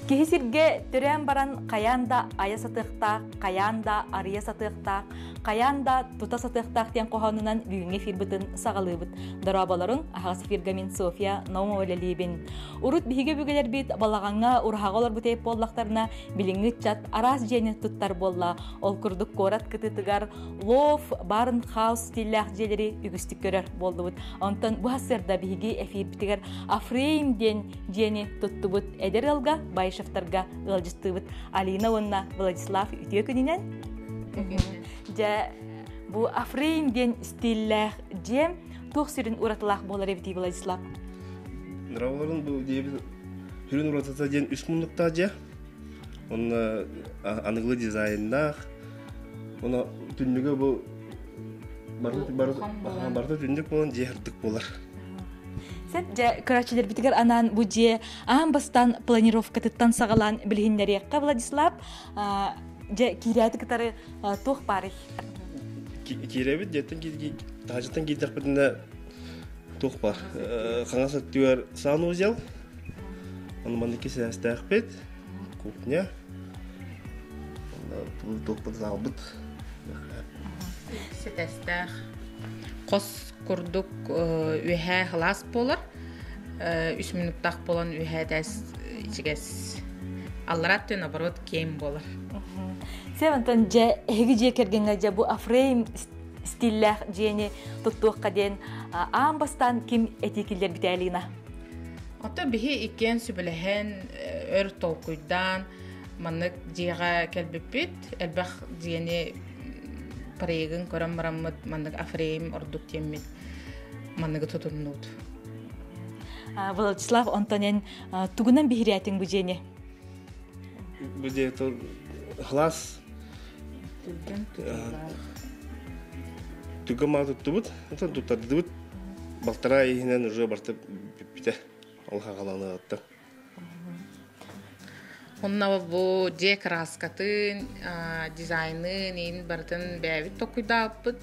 Киһи сиргэ төрөөн баран хайаан да айа сатыахтаах, хайаан да арыйа сатыахтаах, хайаан да тута сатыахтаах диэн хоһоонунан бүгүҥҥү эфирбытын саҕалыыбыт. Дорооболоруҥ, аһаҕас эфиргэ мин Софья Наумова үлэлиибин. Урут биһиги өбүгэлэрбит балаҕаҥҥа ураһаҕа олорбут эбит буоллахтарына, билиҥҥи ыччат араас дьиэни туттар буолла. Ол курдук куорат кытыытыгар лоф, барн-хаус стиллээх дьиэлэри үгүстүк көрөр буоллубут. Онтон бу сарсыарда биһиги эфирбитигэр Афрейм диэн дьиэни туттубут эдэр ыалга Баишевтарга ыалдьыттыыбыт Алина уонна Владислав үтүө күнүнэн. Дьэ, бу Афрейм диэн стиллээх дьиэ туох сүрүн уратылаах буолар эбитий Владислав? Нравларын бу диэбит сүрүн уратыта диэн үс муннуктаах дьиэ. Онно аныгылы дизайннаах. Оно түннүгэ бу барыта түннүк буолан дьиэ сырдык буолар. Сеп дьэ көрөөччүлэрбитигэр анаан бу дьиэ аан бастаан планировкатыттан саҕалаан билиһиннэриэххэ Владислав дьэ киирээти кытары туох баарый? Киирэбит дьиэттэн таһырдьаттан киирдэхпитинэ туох баар хаҥас өттүгэр санузел ону маннык сээстээхпит кухня туохпут залбыт ситэстээх хос курдук үөһээ халаас буолар үс минуттаах буолан үөһээ этээс ичигэс аллараа өттүн наоборот киэҥ буолар. Севантон дьэ эһиги дьиэ кэргэҥҥэ дьэ бу афрейм стиллээх дьиэни туттуохха диэн аан бастаан ким этии киллэрбитэ Алина? Ото биһи иккиэн сүбэлэһэн өр толкуйдаан маннык дьиэҕэ кэлбиппит элбэх дьиэни проегын көрөн бараммыт маннык афрейм ордук диэммит манныгы тутуннубут. Владислав онтон эн тугунан биһирээтиҥ бу дьиэни? Бу дьиэ халаас түгэн маа туттубут, онтон туттардыбыт. Балтараа иһинэн уже барыта бүппүтэ. Ол хаҕаланыаҕыттан. Онно бу дьиэ кырааскатын, дизайнын, иин барытын бэйэбит толкуйдаабыппыт.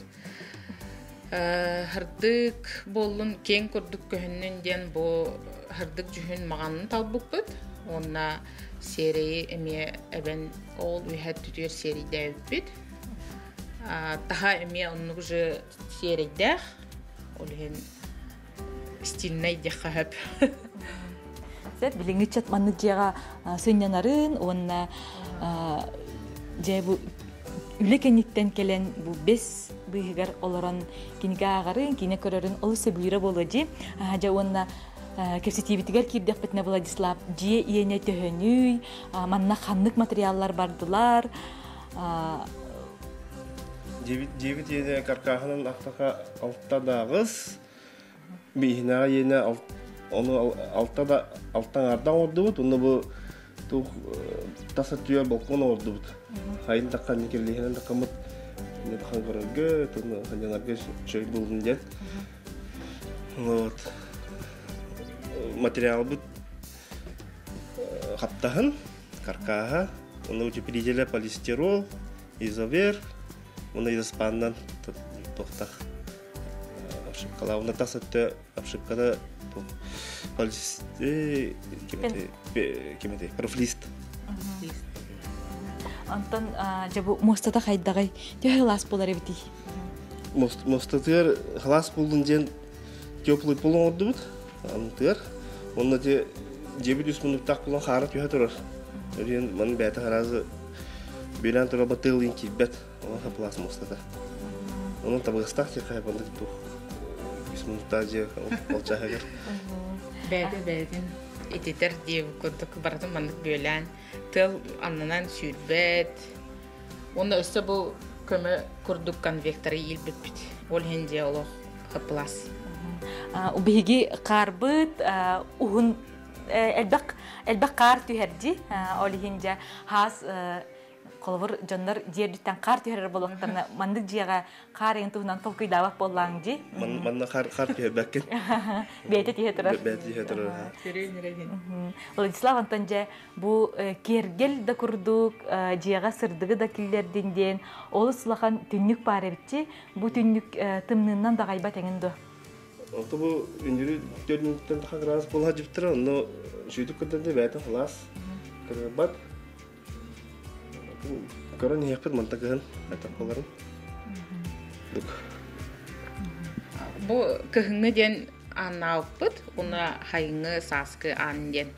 Һырдык буоллун, киэҥ курдук көһүннүн диэн бу һырдык дьүһүн маҕанын талбыппыт. Уонна сиэрэйи эмиэ эбэн ол үөһэ өттүтүгэр сиэрийдээбиппит. Таһа эмиэ оннук же сиэрэйдээх. Ол иһин стильнай диэххэ сөп. Сөп, билиҥҥи ыччат маннык дьиэҕэ сынньанарын уонна дьэ бу үлэ кэнниттэн кэлэн бу бэс быыһыгар олорон кинигэ ааҕарын, киинэ көрөрүн олус сөбүлүүрэ буолуо дии. Дьэ уонна кэпсэтиибитигэр киирдэхпитинэ Владислав дьиэ иэнэ төһөнүй, манна ханнык материаллар бардылар, Дьиэбит иэнэ каркааһынан ахтаха алта да аҕыс, бииһинэҕэ иэнэ ону алта да алта аҥаарда оҥордубут, уонна бу туох тас өттүгэр балкон оҥордубут. Хайын таххан кирлиһинэн таххаммыт тахан көрөргө, сынньанарга үчүгэй буоллун диэн. Вот. Материалбыт хаптаһын, каркааһа, уонна утеплителя полистирол, изовер, уонна изоспаннан туохтах обшивкалаа. Уонна тас өттө обшивката кимэтэй профлист. Онтон дьэ бу муостата хайдаҕый? Төһө ылаас буолар эбитий? Муостатыгар халаас буоллун диэн теплый пол оҥордубут анытыгар. Уонна те дьиэбит үс муннуктаах буолан хаара түһэ турар. Өрүөн маны бэйэтэ харазы бүөлээн турар батыылыын киирбэт. Онон хаплаас муостата. Онон табыгастаах дьиэ хайабаннык туох үс муннуктаах дьиэ ол чааһыгар. Бэйэтэ бэйэтин ититэр диэбит курдук барытын маннык бүөлээн тыал аннынан сүүрбэт. Уонна өссө бу көмө курдук конвекторы иилбиппит. Ол иһин дьиэ олох хаплаас. Биһиги хаарбыт уһун элбэх элбэх хаар түһэр дии. Ол иһин дьэ хаас холобур дьоннор дьиэ үрдүттэн хаар түһэрэр буолуохтарына маннык дьиэҕэ хаар эҥин туһунан толкуйдаабат буоллааҥ дии. Манна хаар хаар түһэрбэккин. Бэйэтэ түһэ турар. Бэйэтэ түһэ турар. Владислав Антон дьэ бу киэргэл да курдук дьиэҕэ сырдыгы да киллэрдин диэн олус улахан түннүк баар эбитчи. Бу түннүк тымныыннан даҕайбат эҥин дуо? Ото бу үндүрү төрүнүттэн таха градус буолла дьиптара, онно сүүтүк кырдан да бэйэтин халаас. Кырыарбат. Көрөн иһиэхпит манта кыһын этаппаларын. Дук. Бу кыһыҥҥы диэн ааннаабыппыт уонна хайыҥҥы сааскы аан диэн.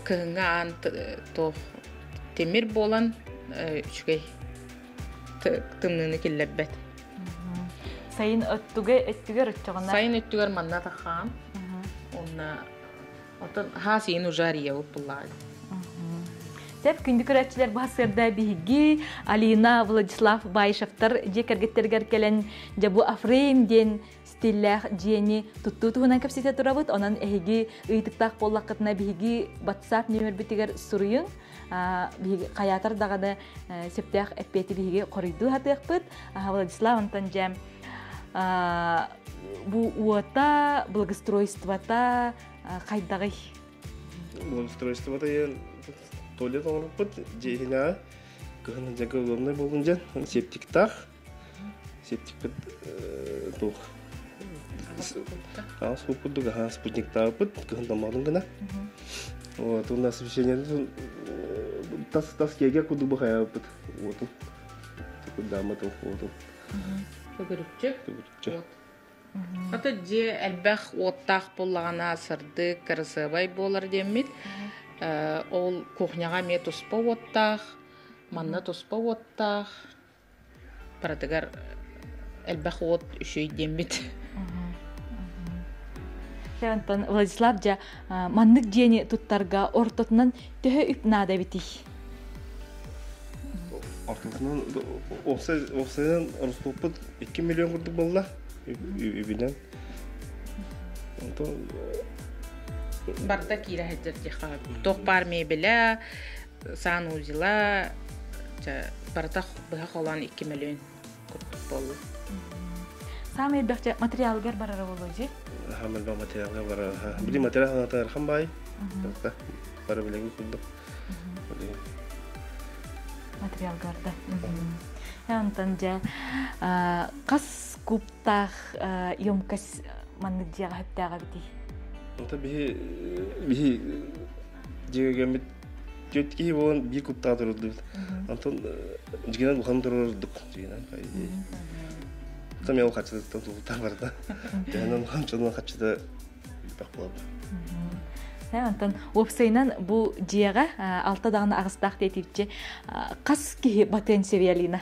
Кыһыҥҥы аан туох тимир буолан үчүгэй тымныыны киллэрбэт. Сайын өттүгэ өттүгэр өттөҕүнэ. Сайын өттүгэр манна тахаан. Уонна Оттон хаас иин уже арыйабыт буллаҕай. Сөп, күндү көрөөччүлэр бу сырда биһиги Алина, Владислав Баишевтар дьиэ кэргэттэригэр кэлэн дьэ бу Афрейм диэн стиллээх дьиэни туттуу туһунан кэпсэтэ турабыт. Онон эһиги ыйытыктаах буоллаххытына биһиги WhatsApp нүөмэрбитигэр суруйуҥ. Биһиги хайаатар даҕаны сөптөөх эппиэти биһиги хоруйдуу сатыахпыт. Владислав, онтон дьэ бу уота, благоустройствота хайдаҕый? Благоустройствота диэн туалет оҥорбуппут дьиэ иһинээҕи кыһын дьэгэ удобнай буоллун диэн септиктаах септикпит туох аҕыс курдук аһаа спутниктаабыппыт кыһын томоодун гына вот уонна освещение тас тас киэгэ курдук бухайабыппыт уотун курдааммыт уотун Төгүрүччү. Төгүрүччү. Ата дьиэ элбэх уоттаах буоллаҕына сырдык, кырасыабай буолар диэммит. Ол кухняҕа эмиэ туспа уоттаах, манна туспа уоттаах. Барытыгар элбэх уот үчүгэй диэммит. Онтон Владислав дьэ маннык дьиэни туттарга ортотунан төһө үп наада эбитий? Ортотунан уопсайынан ороскуоппут 2 миллион курдук буолла үбүнэн. Онтон Барда киирэ сылдьар диэххэ туох баар мебеля, санузела, барыта быһа холоон 2 миллион курдук буолла. Саамай элбэх материалгар барара буолуо дии? Саамай элбэх материалга барара. Били материал хаҥатар баай. Бары билэги курдук. Материалгарда. Онтон дьэ хас кубтаах емкость маннык дьиэҕэ сөптөөх эбитий? Онто биһи биһи дьиэгэммит түөрт киһи буолан биир кубтаах турурдубут. Онтон дьигинэн улахан турурдук дьигинэн Там я ол хаччытыттан тулутан барда. Төһөнөн улахан дьонун хаччыта элбэх буолар. Онтон уопсайынан бу дьиэҕэ алта даҕаны аҕыстаах диэтиипчи хас киһи батыан Севиалина?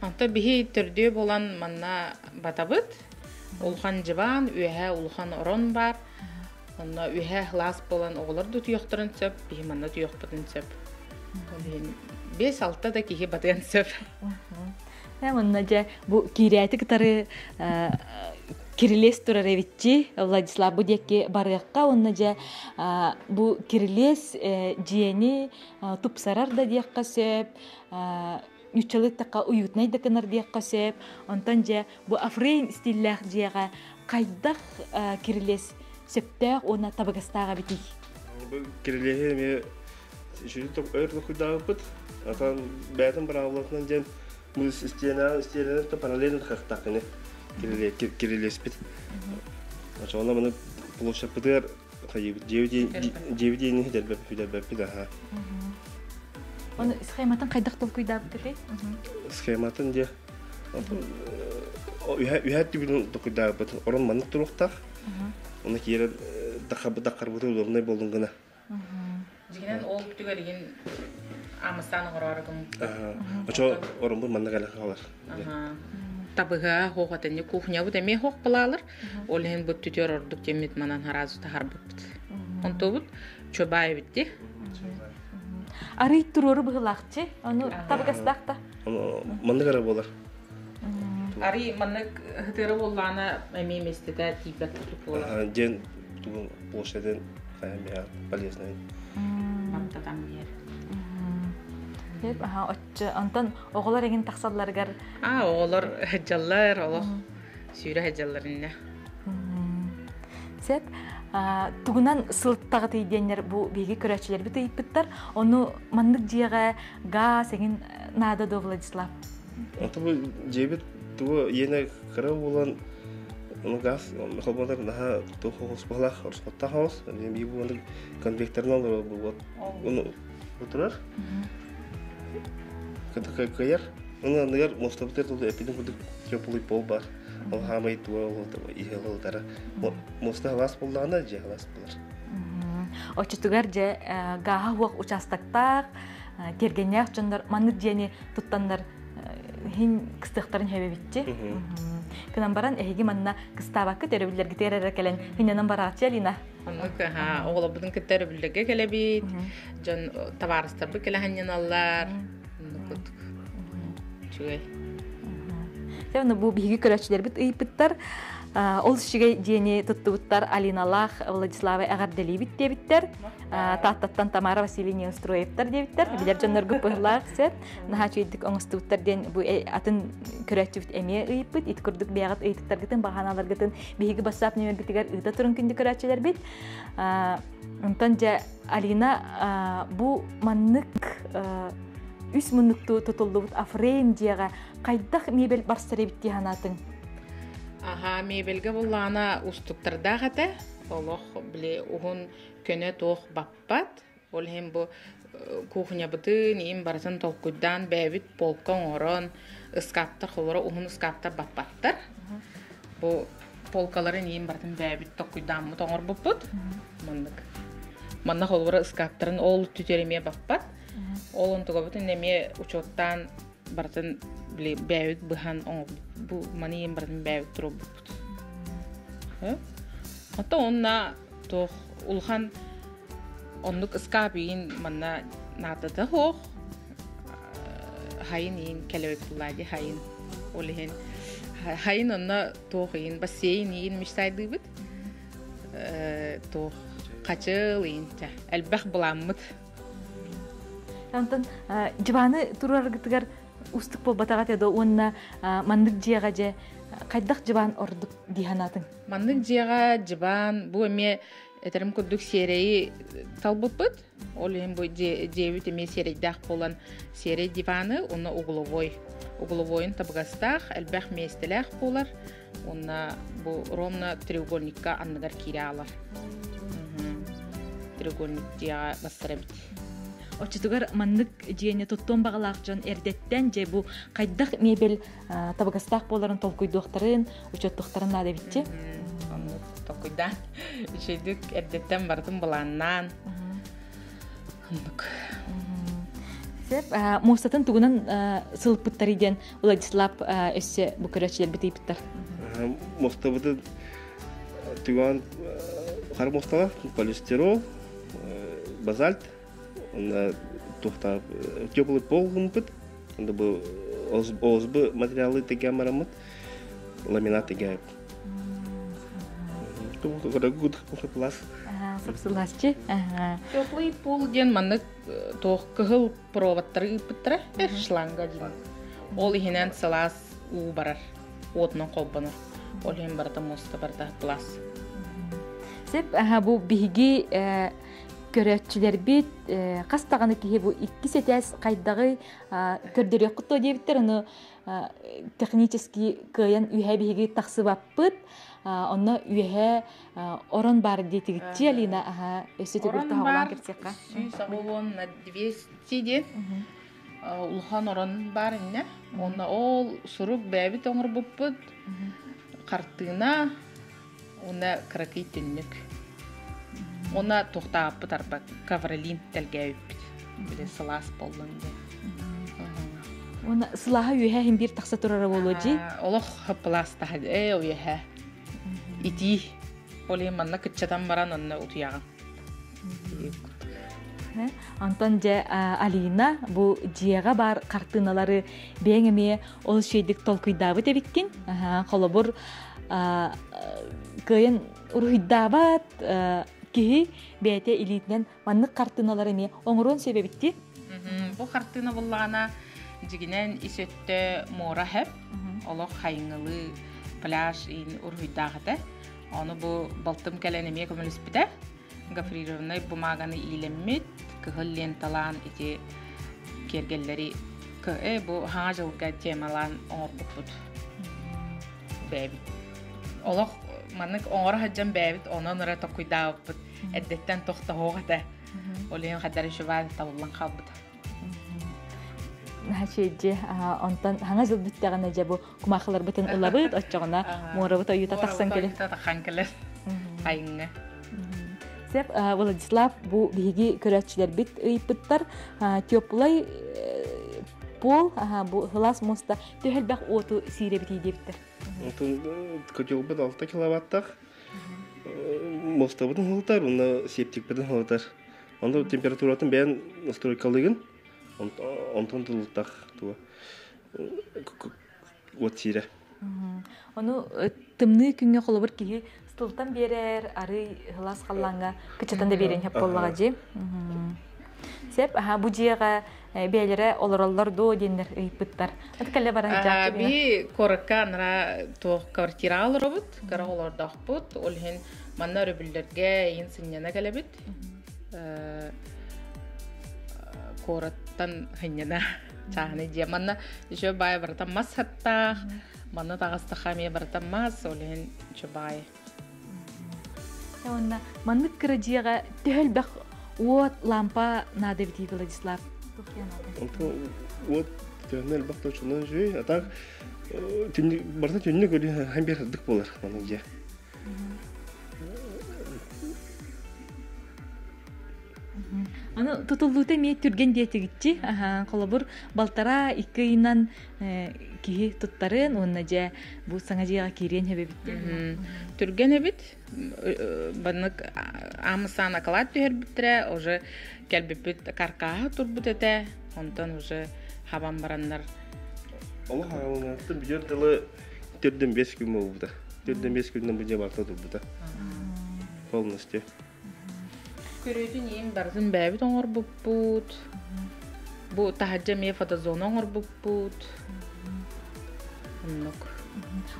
Онто биһи төрдүө буолан манна батабыт. Улахан дьыбаан, үөһэ улахан орон баар. Онно үөһэ кылаас буолан оҕолор да утуйуохтарын сөп, биһи манна утуйуохпутун сөп. Ол иһин 5-6 да киһи батыан сөп. Манна дьэ бу киирээти кытары кирилиэс турар эбитчи Владислав бу диэки барыахха уонна дьэ бу кирилиэс дьиэни тупсарар да диэххэ сөп ньуччалыы тахха уютнай да гынар диэххэ сөп онтон дьэ бу афрейм стиллээх дьиэҕэ хайдах кирилиэс сөптөөх уонна табыгастаах эбитий? Бу кирилиэһи эмиэ үчүгэй өр толкуйдаабыппыт. Атан бэйэтин быраабылатынан диэн бу истиэнэ истиэнэнэн параллельно тахахтаах кирилиэспит. Очоҕуна маны площадьпытыгар хайыыбыт дьиэбит диэни хүдэрбэппит аха. Оны схематын хайдах толкуйдаабыккытый? Схематын диэ үһэ түбүн толкуйдаабыт. Орон маннык туруохтаах. Оны киирэн дахарбыты удобнай болдун гына. Дьиҥинэн ол түгэр игин амыстаан оҥороору Очо оромбут манна кэлэ хаалар. Табыга хоох этэнни кухнябыт эмиэ хоох балаалар. Ол иһин бу түтүөр ордук диэммит манан хараазы таһарбыппыт. Онтубут чобаай эбитти. Арый туруору быһылаахчы. Ону табыгастаах та. Маннык эрэ буолар. Арый маннык ытыыры буоллаҕына эмиэ миэстэтэ тиийбэт курдук буолар. Диэн тугун площадын хайа полезнай. Баттатан биэр. Деп, аха, оччо, онтон оҕолор эҥин тахсалларыгар А, оҕолор сылдьаллар, олох сүүрэ сылдьаллар иннэ. Сеп, тугунан сылыттаҕытый диэннэр бу биһиги көрөөччүлэрбит ыйыппыттар. Ону маннык дьиэҕэ гаас эҥин наада дуо, Владислав? Онто бу дьиэбит тугу иэнэ кыра буолан Ону газ холбонор наһаа туох баһылаах орскоттаах хаос. Биир бу конвекторынан олорор Оны турар. Кыйар. Оны аныгар мостабытыр тулу эпидин курдук теплый пол бар. Ол хаамай туа ол иһэ олтара. Моста халас боллаҕына дьэ халас болар. Оччотугар дьэ гааһа уох участоктаах, тиэргэннээх дьоннор маннык дьиэни туттаннар хин кыстыахтарын хэбэбитчи. Кынан баран эһиги манна кыстаабакка төрөбүллэргитигэр эрэ кэлэн хиннэнэн барааччы Алина. Оннук оҕолорбутун кытта өрөбүллэргэ кэлэбит, дьон табаарыстарбыт кэлэ ханньаналлар. Оннук үчүгэй. Дьэ, бу биһиги көрөөччүлэрбит ыйыппыттар. Ол үчүгэй дьиэни туттубуттар Алиналаах Владислава эҕэрдэлиибит диэбиттэр. Тааттаттан Тамара Василий Неустроевтар диэбиттэр. Билэр дьоннорго быһылаах сөп. Наһаа үчүгэйдик оҥостубуттар диэн бу атын көрөөччүбүт эмиэ ыйыппыт. Ити курдук бэйэҕит ыйытыктаргытын, баҕаналаргытын биһиги бассаап нүөмэрбитигэр ыыта турун күндү көрөөччүлэрбит. Онтон дьэ Алина бу маннык үс муннуктуу тутуллубут афрейм дьиэҕэ хайдах мебель барсар эбит дии санаатыҥ? Аха, мебельгэ буллаҕына устуктардаах этэ. Олох били уһун көнө туох баппат. Ол иһин бу кухнябытын иин барытын толкуйдаан бэйэбит полка оҥорон ыскааптар холоро уһун ыскааптар баппаттар. Бу полкаларын иин барытын бэйэбит толкуйдааммыт оҥорбуппут. Маннык. Манна холобура ыскааптарын ол түтэр эмиэ баппат. Ол онтугабытын эмиэ учуоттаан барытын били бэйэбит быһан оҥорбут. Бу маны иин барытын бэйэбит туруорбуппут. Оттон онно туох улахан оннук ыскаап иин манна наадата суох. Хайын иин кэлэбит булла хайын. Ол иһин хайын онно туох иин бассейн иин мечтайдыыбыт. Туох хачыл иин элбэх буламмыт. Онтон дьыбааны туруораргытыгар устук буолбатаҕа этэ да уонна маннык дьиэҕэ дьэ хайдах дьыбаан ордук дии санаатыҥ? Маннык дьиэҕэ дьыбаан бу эмиэ этэрим курдук сиэрэйи талбыппыт. Ол иһин бу дьиэбит эмиэ сиэрэйдээх буолан сиэрэй диваны уонна угловой. Угловойун табыгастаах, элбэх миэстэлээх буолар уонна бу ровно треугольникка анныгар киирэ аалар. Треугольник дьиэҕэ бассар эбит. Оччотугар маннык дьиэни туттуон баҕалаах дьон эрдэттэн дьэ бу хайдах мебель табыгастаах буоларын толкуйдуохтарын, учуоттуохтарын наада эбитчи. Оннук толкуйдаан, үчүгэйдик эрдэттэн барытын былааннаан. Оннук. Сөп, муостатын тугунан сылыппыттарый диэн Владислав өссө бу көрөөччүлэрбит ыйыппыттар. Муостабытын түгэн хара муостаҕа полистирол, базальт, онно туохтаах теплый пол гыммыт, онно бу ОСБ материалы тегем бараммыт, ламинат тегем. Сапсыласчы. Теплый пол диэн маннык туох кыһыл проводтары ыыппыттара шланга диэн. Ол иһинэн сылаас уу барар, уотунан холбонор. Ол иһин барыта муоста барыта плас. Сеп, бу биһиги көрөөччүлэрбит хас даҕаны киһи бу иккис этээс хайдаҕый көрдөрүөххүт дуо диэбиттэр ону технически кыайан үөһэ биһиги тахсыбаппыт онно үөһэ орон баар диэтигитчи Алина аха өссө төгүл тоһоҕолоон кэпсиэххэ 180 на 200 диэн улахан орон баар иннэ уонна ол сурук бэйэбит оҥорбуппут хартыына уонна кыракый түннүк уонна туохтаабыппыт арба ковролин тэлгээбиппит били сылаас буоллун диэн уонна сылааһа үөһэ иһин биир тахса турара буолуо дии олох хаппылаастаһа ээ үөһэ итии ол иһин манна кыччатан баран онно утуйаҕын. Онтон дьэ Алина бу дьиэҕэ баар хартыыналары бэйэҥ эмиэ ол үчүгэйдик толкуйдаабыт эбиккин. Холобур, кыайан уруһуйдаабат киһи бэйэтэ илиитинэн маннык хартыыналары эмиэ оҥоруон сөп эбит дии. Бу хартыына буллаҕына дьигинэн ис өттө муора хэп, олох хайыҥылыы пляж иин уруһуйдаах этэ. Ону бу балтым кэлэн эмиэ көмөлөспүтэ. Гофрированнай бумаганы иилэммит, кыһыл ленталаан ити киэргэллэри бу хаҥа дьылга темалаан оҥорбуппут. Бэйэбит. Олох маннык оҥоро сылдьан бэйэбит онон эрэ токуйдаабыппыт. Эрдэттэн тохтоһуох этэ. Ол иһин хадары шубаан табыллан хаалбыта. Наһаа онтон хаҥа жыл бүттэҕинэ дьэ бу кумаахыларбытын ылабыт, оччоҕуна муорабыт ойуута тахсан кэлэр. Тахсан кэлэр. Хайыҥҥа. Сеп, Владислав, бу биһиги көрөөччүлэрбит ыйыппыттар. Теплай пол, бу сылаас муоста төһө элбэх уоту сиирэбитий диэбиттэр. Онтон котелбут 6 киловаттаах муостабытын һылытар, уонна септикпитин һылытар. Онно температуратын бэйэн настройкалыгын, онтон тулуктах туга уот сиирэ. Ону тымныы күҥҥэ холобур киһи столтан биэрэр, арый сылаас халлааҥҥа кыччатан да биэриэн сөп буоллаҕа дии. Сеп, аха бу дьиэҕэ бэйэлэрэ олороллор дуо диэннэр ыйыппыттар. Аты кэлэ баран Би куоракка анара туох квартираҕа олоробут, кыра олордоохпут. Ол иһин манна өрөбүллэргэ иин сынньана кэлэбит. Куораттан сынньана чааһынай дьиэ. Манна еще баай барыта мас хаттаах, манна таҕыстаха эмиэ барыта мас, ол иһин еще баай. Уонна маннык кыра дьиэҕэ төһө элбэх уот, лампа наада эбитий, Владислав? Уот төһөнөн элбэх точунан үчүгэй. А так барыта түннүк өлүү биир сырдык буолар маннык дьиэ. Аны тутуллуута эмиэ түргэн диэтигитчи. Холобур, балтараа икки ыйынан киһи туттарын уонна дьэ бу саҥа дьиэҕэ киириэн сөп эбит. Түргэн эбит. Баннык аамысаан акылаат түһэрбиттэрэ, уже кэлбиппит каркааһа турбут этэ. Онтон уже хабан бараннар. Олох аҕалынааттан бүтэр дылы төрдөн 5 күн буолбута. Төрдөн 5 күнүнэн бу дьиэ барыта турбута. Полностью. Көрүүтүн иин барытын бэйэбит оҥорбуппут. Бу таһырдьа эмиэ фотозона оҥорбуппут. Оннук.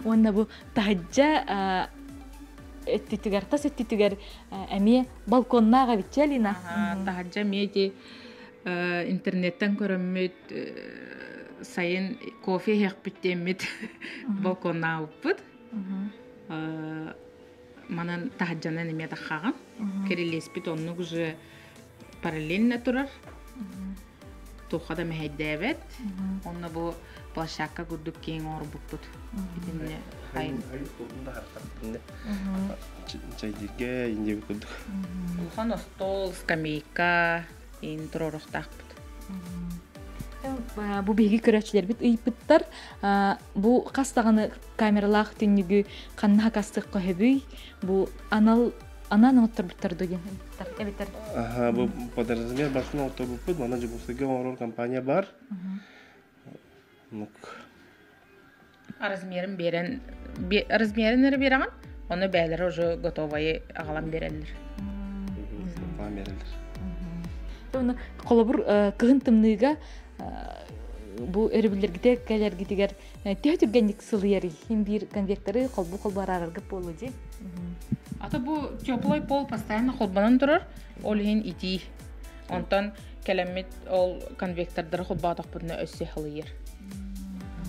Уонна бу таһырдьа өттүтүгэр, тас өттүтүгэр эмиэ балконнаах эбит Алина. Таһырдьа эмиэ ити интернеттэн көрөммүт сайын кофе иһиэхпит диэммит балконнаабыппыт. Манан таһырдьанан эмиэ таххаҕын. Кирилиэспит оннук уже параллельно турар. Туохха да мэһэйдээбэт. Онно бу площадка курдук киэҥ оҥорбуппут. Итиннэ хайын. Чайдииргэ индиэбит курдук. Улахан остуол, скамейка, ин туруорухтаахпыт. Бу биһиги көрөөччүлэрбит ыйыппыттар. Бу хас даҕаны камералаах түннүгү ханна хакастыахха сөбүй? Бу анал анаан оҥотторбуттар дуо диэн эбитэр. Аха, бу подразмер барытын оҥотторбуппут. Манна Дьокуускайга оҥорор компания бар. Размерин биэрэн размерин эрэ биэрэҕин, ону бэйэлэрэ уже готовайы аҕалан биэрэллэр. Биэрэллэр. Оны холобур кыһын тымныыга бу өрөбүллэргитэ кэлэргитигэр төһө түргэнник сылыйарый? Хим биир конвекторы холбу-холбу араараргыт буолуо дии. Ата бу теплый пол постоянно холбонон турар, ол иһин итии. Онтон кэлэммит ол конвектордары холбоотохпутуна өссө халыйар.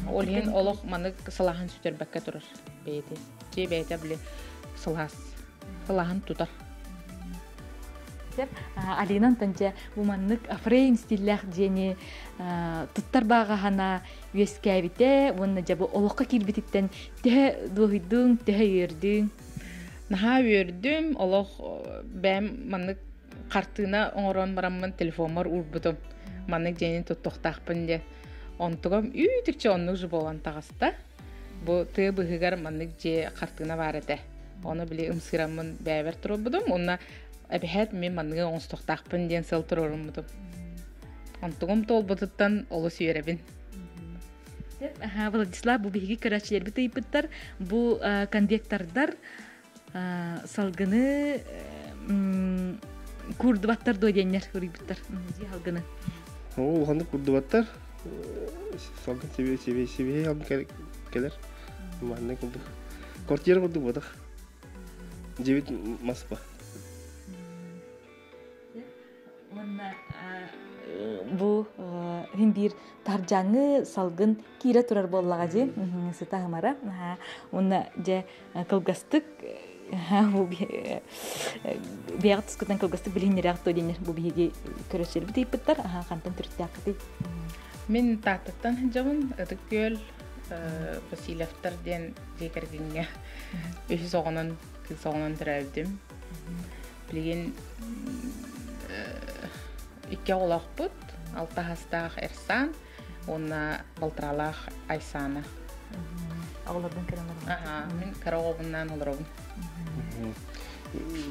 Ол иһин олох маннык сылааһын сүтэрбэккэ турар бэйэтэ. Дьиэ бэйэтэ били сылаас сылааһын тутар. Алина онтон дьэ бу маннык фрейм стиллээх дьиэни туттар бааҕаһана үөскээбитэ уонна дьэ бу олоххо киирбититтэн төһө дуоһуйдуҥ, төһө үөрдүҥ? Наһаа үөрдүм, олох бэйэм маннык хартыына оҥорон бараммын телефоммар уурбутум. Маннык дьиэни туттуохтаахпын диэн. Онтугам үүтүкчэ оннук же буолан таҕыста. Бу тыа быһыгар маннык дьиэ хартыына баар этэ. Ону били ымсыыраммын бэйэбэр туруорбутум. Уонна эбэһээт мин манныгы оҥостуохтаахпын диэн сыл туруоруммутум. Онтугум туолбутуттан олус үөрэбин. Владислав, бу биһиги көрөөччүлэрбит ыйыппыттар. Бу конвектордар салгыны куурдубаттар дуо диэннэр ыруйбуттар дии салгыны. Оо, улаханнык куурдубаттар. Салгын себе себе себе салгын кэлэр. Манна курдук. Квартира курдук буотах. Дьиэбит мас ба. Уонна бу Хин биир таһырдьааҥҥы салгын киирэ турар буоллаҕа дии. Сыта аһымара. Уонна дьэ кылгастык бэйэҕит тускутан кылгастык билиһиннэрэҕит дуо диэннэр бу биһиги көрөччүлэрбит ыйыппыттар. Хантан төрүттээххитий? Мин Тааттаттан сылдьабын. Ытык Күөл Васильевтар диэн дьиэ кэргэҥҥэ үһүс оҕонон, кыыс оҕонон төрөөбүтүм. Билигин икки оҕолоохпут, алта хастаах Эрсан уонна балтараалаах Айсана. Оҕолорбун көрөн олоробун. Аха, мин кыра оҕобуннаан олоробун.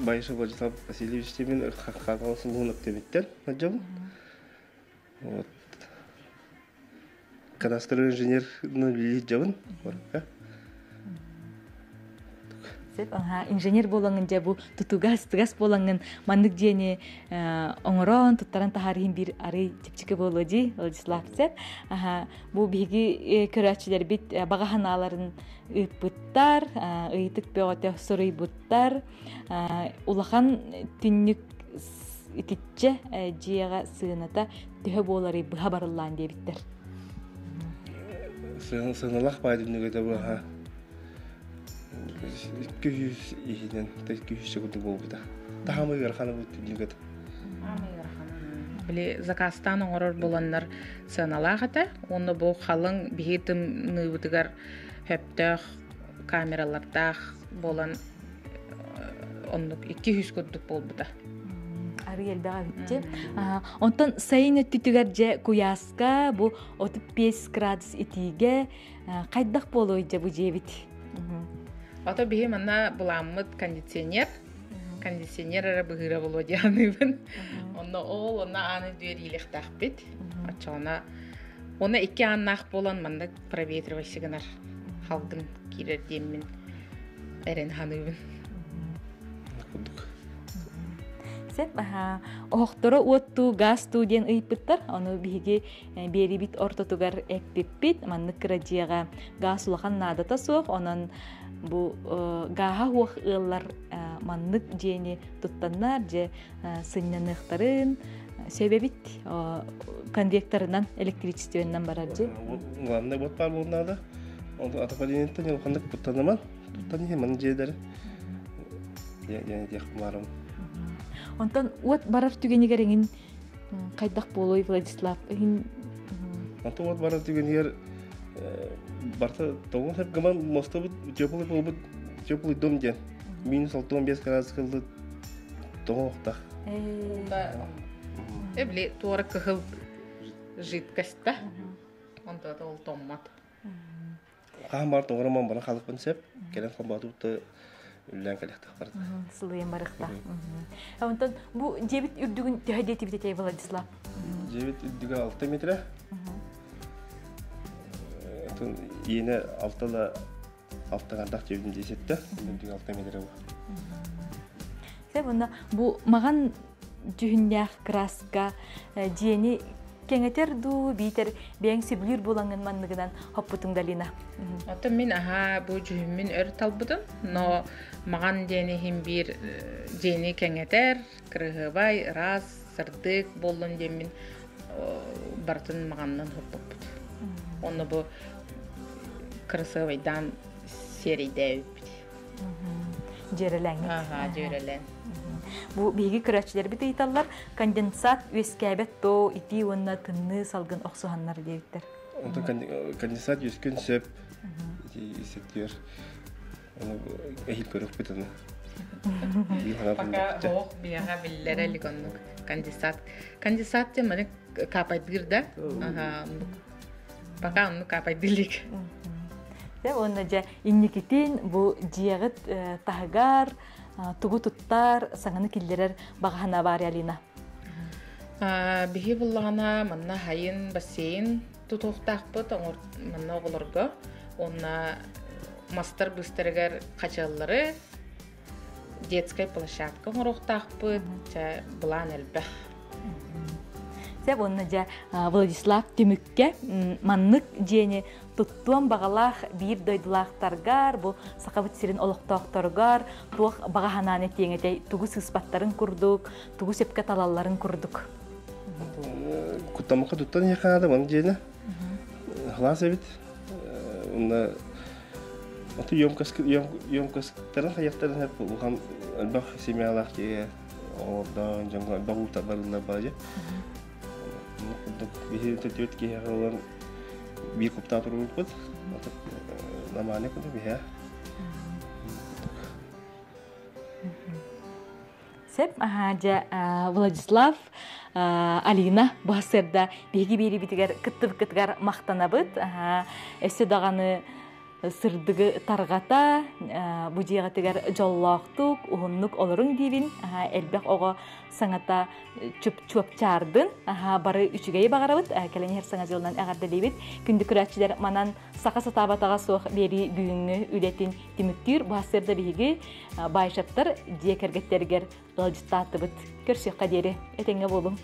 Байша Владислав Васильевич Тимин Хаххаатал сулуһун өктөбүттэн сылдьабын. Вот. Кадастровый инженер билии дьабын. Сөп, аха, инженер буолаҥын дьэ бу тутугас, тыгас буолаҥын маннык дьиэни оҥорон, туттаран таһаарыһын биир арый чэпчэки буолуо дии, Владислав сөп. Аха, бу биһиги көрөөччүлэрбит баҕа санааларын ыыппыттар, ыйытык бөҕөтө суруйбуттар. Улахан түннүк итиччэ дьиэҕэ сыаната төһө буоларый быһа барыллаан диэбиттэр. Сыаналаах баай түннүгэтэ быһа 200 иһинэн 200 курдук буолбута. Таһамы ыарахана бу түннүгэтэ. Били заказтаан оҥорор буоланнар сыаналаах этэ. Уонна бу халыҥ биһи тымныыбытыгар сөптөөх камералардаах буолан оннук 200 курдук буолбута. Арыы элбэҕэ эбитчи. Онтон сайын өттүтүгэр дьэ куйааска бу 35 градус итиигэ хайдах буолуой дьэ бу дьиэбит? Ото биһи манна буламмыт кондиционер. Кондиционер эрэ быһыыра буолуо дианыыбын. Онно ол онно ааны дүөриилэхтээхпит. Оччоҕуна уонна икки ааннаах буолан манна проветривайся гынар халгын киирэр диэммин эрэн ханыыбын. Курдук. Сеп оһохторо уоттуу, газ туу диэн ыйыппыттар. Ону биһиги биэрибит ортотугар эппиппит. Маннык кыра дьиэҕэ газ улахан наадата суох. Онон бу гааһа уох ыаллар маннык дьиэни туттаннар, дьэ сынньаныахтарын сөбөбүт конвекторынан электричественнан барар дьи. Главное вот баар буолуон наада. Онтон отоплениеттан улаханнык куттанаман, туттан иһин маны дьиэлэри диэх баарым. Онтон уот барар түгэнигэр эҥин хайдах буолуой Владислав? Иһин Онтон уот барар түгэнигэр барта тоҕус сөп гынан мостобут теплый буолбут теплый дом диэн минус 65 градус кылды тоҕо охтах. Эбли туора кыһыл жидкость Онто ол томмот. Хаһан бар тоҕоромон бара халыппын сөп. Кэлэн холбоотубут үллээн кэлиэхтэх барда. Сылыйан барыхта. Онтон бу дьиэбит үрдүгүн төһө диэтибит этэй Владислав? Дьиэбит үрдүгэ 6 метрэ. Отон иэнэ 6 да алтыгардах дьиэбитин десетте. Үрдүгэ 6 метрэ бу. Сэ бұна бу маған дьүһүннээх краска дьиэни кэҥэтэр дуу, биитэр бэйэҥ сөбүлүүр буолаҥҥын манныгынан хоппутуҥ Далина? Оттон мин аһаа бу дьүһүммүн өр талбытым, но маҕан диэн иһин биир дьиэни кэҥэтэр, кырыһыабай, ыраас, сырдык буоллун диэммин барытын маҕанынан хоппуппут. Онно бу кырасыабайдаан сиэрэйдээбиппит. Дьүөрэлээҥҥит. Аха, дьүөрэлээн. Бу биһиги көрөөччүлэрбит ыйыталлар, конденсат үөскээбэт тоо итии уонна тымныы салгын охсуһаннар диэбиттэр. Онтон конденсат үөскүөн сөп исеттиэр. Ону эһил көрөхпүт аны. Пока оох биэҕэ биллэрэ илик оннук конденсат. Конденсат диэн маны капайдыыр да. Аха, оннук. Пока оннук капайдыыр илик. Дьэ уонна дьэ инникитин бу дьиэҕит таһыгар тугу туттар, саҥаны киллэрэр баҕа санаа баар Алина? Биһи буллаҕына манна хайын бассейн тутуохтаахпыт манна оҕолорго уонна мастар быыстарыгар хачыаллары детскай площадка оҥоруохтаахпыт чэ былаан элбэх. Сөп уонна дьэ Владислав түмүккэ маннык дьиэни туттуон баҕалаах биир дойдулаахтаргар, бу Сахабыт сирин олохтоохторугар туох баҕа санааны этиэҥ этэй, тугу сыыспаттарын курдук, тугу сөпкө талалларын курдук? Куттаммакка туттан иһиэххэ наада маны дьиэни. Халаас эбит. Уонна ото емкостарын хайахтарын хеп улахан элбэх семьялаах дьиэ оҕолордоох дьоҥҥо элбэх уута барыллар баайы. Курдук биһи төтүөт киһиэхэ ылан биир куптаах турбуппут. Намааны курдук биһэ. Сеп, дьэ, Владислав, Алина бу сырда биһиги биэрибитигэр кыттыбыккытыгар махтанабыт. Өссө даҕаны сырдыгы тарҕата, бу дьиэҕитигэр дьоллоохтук, уһуннук олоруҥ диибин. Элбэх оҕо саҥата чуопчаардын. Бары үчүгэйи баҕарабыт. Кэлэн иһэр саҥа дьылынан эҕэрдэлиибит. Күндү көрөөччүлэр, манан саха сатаабатаҕа суох биэрии бүгүҥҥү үлэтин түмүктүүр. Бу сырда биһиги Баайшаттар дьиэ кэргэттэригэр ыалдьыттаатыбыт. Көрсүөххэ диэри этэҥҥэ буолуҥ.